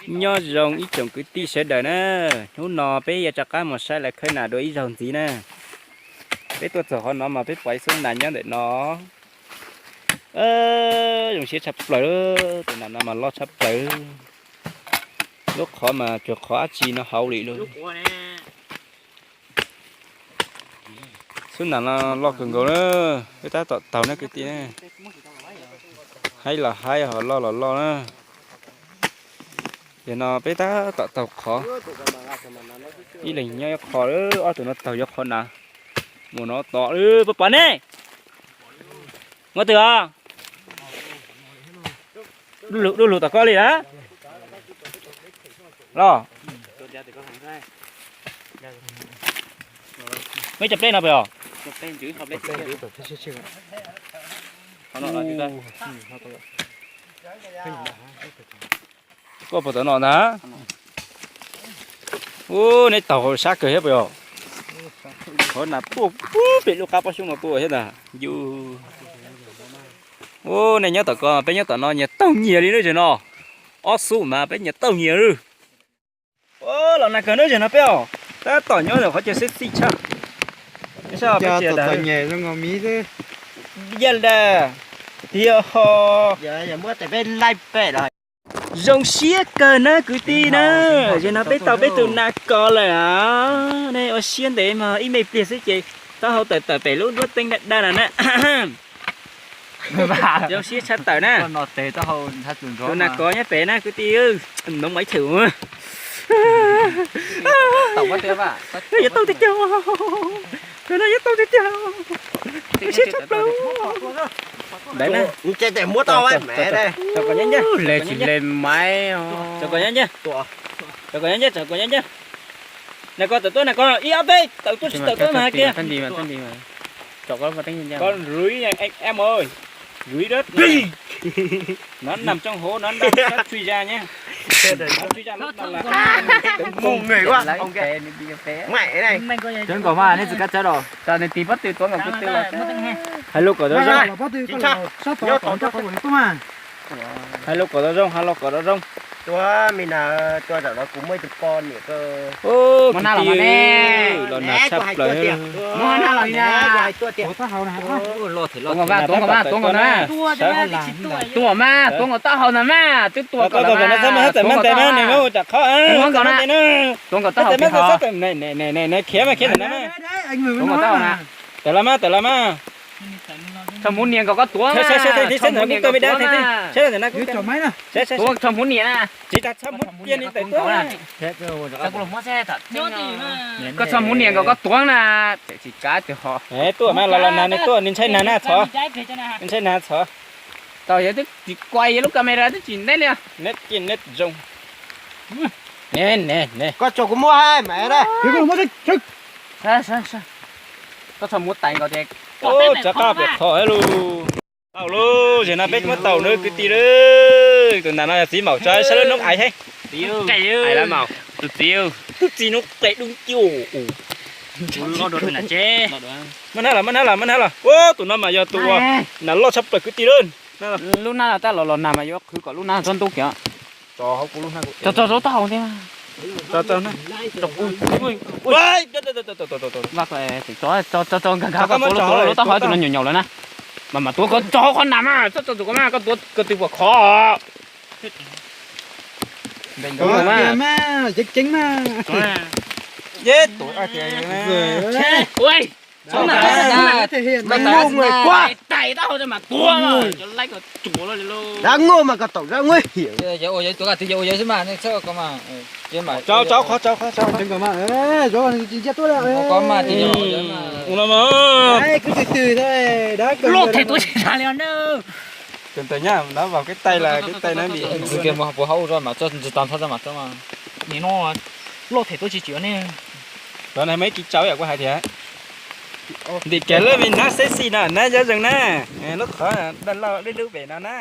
Nyob zoo ib tsoom kwv tij sawv daws na, hnub no peb yuav rov qab mus saib lawv khawb nas dua ib zaug ntxiv na. Peb tuaj txog qhov no mas peb pom ib xub nas nyob ntawm no. Zoo siab tshaj plaws, tus nas no mas loj tshaj plaws. Lub qhov mas cuag qhov dab tsi no hauv li lauj. Xub nas no loj kawg nkaus na, peb tab tom taug na kwv tij na. Haib los haib, ho loj los loj na. Yog no peb tab tom taug qhov, ib leeg nyob ib qho, ob tug no taug yuav qhov na. Mus no tom, pab pom ne. Muab twg os? Dub lug tom koj li a. Los, muaj ib co pleb no pes os? Koj puas tom no ntag? Ub, neb taug sab kawg thiab pes os. Qhov nas tuaj pem lub qab pob xyoob no tuaj thiab ntag. Yus, ub, nej nyob tom ko, peb nyob tom no nyias taug nyias li na. Zaum no ob xub mas peb nyias taug nyias li. Ub, los nag kawg na zaum no peb os. Tab tom nyob ntawm qhov chaw sexy tshaj. Yaj da, tiag ho. Zoo siab kawg na kwv tij na. Zaum no peb tau peb tus nas kos lawm os. Nej ua siab ntev mog, ib me pliag xwb ces taub hau tawm tawm pem lub nruab teeb daj daj no na. Zoo siab tshaj tawm na. Tus nas kos nyob pem na kwv tij. Noo maiv thwm. Yuav tau tiag tiag. Tus no yuav tau tiag tiag. Zoo siab tshaj plaws. Ntawd na. Tsis le maiv. Tsom kom nyob ncaj, tsom kom nyob ncaj. Nas kos tawm tuaj, nas kos ib ob peb tawm tuaj tsis tawm tuaj mas hais tias. Koj ruv em ơi, ruv đất. Nó nằm trong hố, nó đang sắp chui ra nhé. Nó chui ra lúc nào là Cov nkaus mas nej tsis kab tsawb los. Nws tis pob tw tuav nkaus kuv tw los. Hais lus kom tau zoo. Hais lus kom tau zoo, hais lus kom tau zoo. Tuaj me na, tuaj zaum no kuv muaj ib tug poj niam. Muab na los mas ne. Los nag tshaj plaws. Muab na los li na. Tuav nkaus mas, tuav nkaus na. Tuav mas, tuav nkaus taub hau na mas, twb tuav nkaus na. Tuav nkaus taub hau na. Tuav nkaus taub hau na. Khiav mas khiav ntawm no mas. Tuav nkaus taub hau na. Tawm los mas, tawm los mas. Txog hmuv niam nkaus koj tuav mas. Txog hmuv niam nkaus tuav mas. Tuav txog hmuv niam na. Tsis tas txog hmuv tiag ni tawm tuaj. Koj txog hmuv niam nkaus koj tuav na. Tsis kav tias ho. Tuaj mas los los nag, nws tuaj, nws ntshai nag na txhov. Nws ntshai nag txhov. Tau yog twb tsis kuai yog lub camera twb tsis neb li. Neb kiag neb zoo. Koj tsuas kuv muab hais mas da. Koj txog muab tais nkaus tias. Tsav qaj pem qhov lus. Tau lub, zaum no peb muab tau na kwv tij lawm. Tus nram no yog txiv maum tso saib lub noob aiv thiab. Tus txiv, tus txiv noob qes dub nciab. Muab hnab los, muab hnab los, muab hnab los. Ua tus no mas yog tus uas nas loj tshaj plaws kwv tij lawm. Lub hnab los tab los los nag mas yuav qhwv kom lub hnab tsob ntub kiag. Tso hauv kuv lub hnab. Tso tso tso taub hau ntej. Tso tso nkag nkag koj tuav lub taub hau tus no nyaum nyaum lawm na. Mas mas tuav koj tso hauv qhov nas mas tso tso tus ko mas koj tuav koj twb puas khov. Tais taub hau mas tuav. Dab Nuj mas koj tau dab Nuj hiam. Tso tso qhov tso qhov tso. Loj them tuav tsis tag li na. Tus ntawd nyab nab vas keb tais las keb tais nab li. Puas hauj zog mas tso ntsis tag nrho tso mas tso mas. Nim no loj them tuav tsis tsim ne. Cov no muaj ib kis tsau yam kuv hais tias. Ntim kev lub me nab sexy na, nab nyob zoo na. Lub qhov daj loj dub dub pem no na.